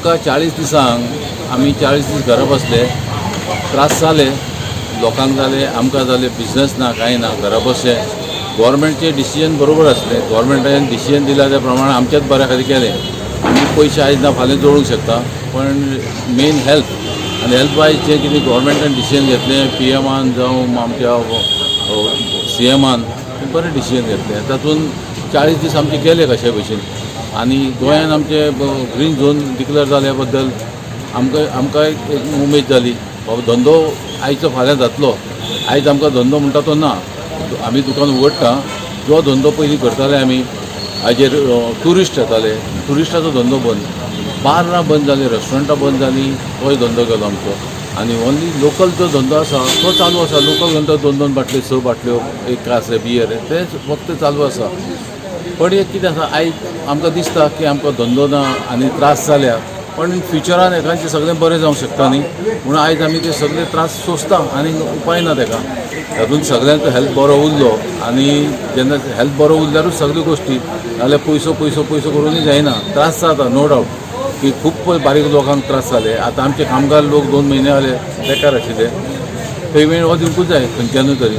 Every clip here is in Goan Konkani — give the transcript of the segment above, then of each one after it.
आमकां 40 दिसांक, आमी 40 दीस घरा बसले. त्रास जाले, लोकांक जाले, आमकां जाले. बिजनस ना, कांय ना, घरा बसले. गोवोरमेंटचे डिसिजन बरोबर आसलें. गोवोरमेंटान डिसिजन दिला त्या प्रमाणे आमच्याच बऱ्या खातीर केलें. आमी पयशे आयज ना फाल्यां जोडूंक शकता, पण मेन हेल्थ आनी हेल्थ वायज जें कितें गोवोरमेंटान डिसिजन घेतलें, पीएमान जावं आमच्या सीएमान, बरें डिसिजन घेतलें. तातूंत 40 दीस आमचे गेले कशे भशेन आनी गोंयान आमचे ग्रीन झोन डिक्लेअर जाल्या बद्दल आमकां एक उमेद जाली, बाबा धंदो आयचो फाल्यां जातलो. आयज आमकां धंदो म्हणटा तो ना. आमी दुकान उगडटा, जो धंदो पयलीं करताले आमी, हाजेर ट्युरिस्ट येताले, ट्युरिस्टाचो धंदो बंद, बार्रां बंद जालीं, रेस्टॉरंटां बंद जालीं, तोय धंदो गेलो आमचो. आनी ओन्ली लोकल जो धंदो आसा तो चालू आसा. लोकल धंदो दोन दोन बाटल्यो, स बाटल्यो, एक कास बियर, तेच फक्त चालू आसा. पण एक कितें आसा, आयज आमकां दिसता की आमकां धंदो ना आनी त्रास जाल्या, पण फ्युचरान एकाचें सगळें बरें जावंक शकता न्ही, म्हणून आयज आमी ते सगळे त्रास सोंसता आनी उपाय ना तेका. तातूंत सगळ्यांचो हेल्थ बरो उरलो आनी जेन्ना हेल्थ बरो उरल्यारूच सगळ्यो गोश्टी. नाजाल्यार पयसो पयसो पयसो करूनय जायना. त्रास जाता, नो डावट की खूब बारीक लोकांक त्रास जाले. आतां आमचे कामगार लोक 2 म्हयने जाले बेकार आशिल्ले. पेमेंट हो दिवंकूच जाय खंयच्यानूय तरी.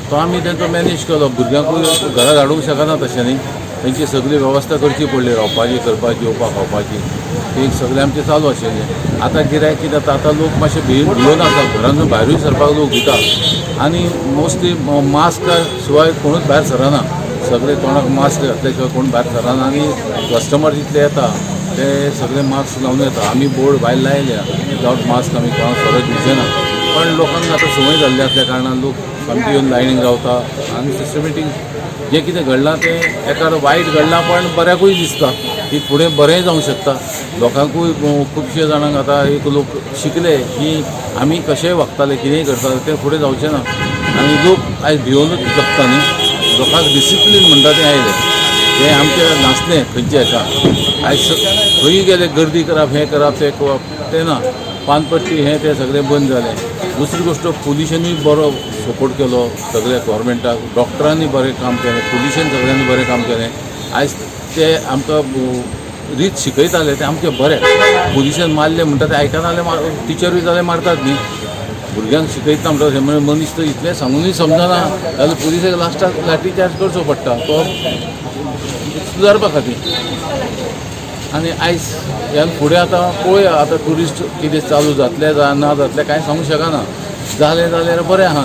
तो आमी तेंचो मॅनेज केलो. भुरग्यांकूय घरा धाडूंक शकना तशें न्ही, तेंची सगळी वेवस्था करची पडली, रावपाची, करपाची, जेवपा खावपाची, ती सगळें आमचें चालू आशिल्लें. आतां गिरायक कितें जाता, आतां लोक मातशे भियोन आसा. घरांतून भायरूय सरपाक लोक भिता आनी मोस्टली मास्क शिवाय कोणूच भायर सरना. सगळे तोंडाक मास्क घातल्या शिवाय कोण भायर सरना आनी कस्टमर जितले येता ते सगळे मास्क लावन येता. आमी बोर्ड भायर लायल्या, विदावट मास्क आमी कोणाक सोरो दिवचे ना. पण लोकांक आतां संवय जाल्ली आसल्या कारणान लोक सामकी येवन लायनीक रावता आनी सिस्टमॅटीक जें कितें घडलां तें एका वायट घडलां, पण बऱ्याकूय दिसता की फुडें बरेंय जावंक शकता. लोकांकूय खुबशे जाणांक आतां एक लोक शिकले की आमी कशेंय वागताले, कितेंय करताले, तें फुडें जावचें ना आनी लोक आयज भियोनूच जगता न्ही. लोकांक डिसिप्लीन म्हणटा तें आयलें, तें आमचें नासलें खंयच्या हेका. आयज खंयूय गेले, गर्दी करप, हें करप, तें करप, तें ना. पानपट्टी हें तें सगळें बंद जालें. दुसरी गोश्ट, पुलिशेनूय बरो सपोर्ट केलो सगळ्या गव्हर्मेंटाक. डॉक्टरांनी बरें काम केलें, पुलिशेन सगळ्यांनी बरें काम केलें. आयज ते आमकां रीत शिकयताले ते आमचें बरें. पुलिशेन मारले म्हणटा ते आयकना जाल्यार टिचरूय जाल्यार मारतात न्ही. भुरग्यांक शिकयतना म्हणटा म्हणजे मनीस तर इतलें सांगूनय समजना जाल्यार पुलिसेक लास्टाक लाठी चार्ज करचो पडटा तो सुदारपा खातीर. आनी आयज ह्यान फुडें आतां पळोवया, आतां ट्युरिस्ट कितें चालू जातले ना जातलें कांय सांगूंक शकना. जालें जाल्यार बरें आहा.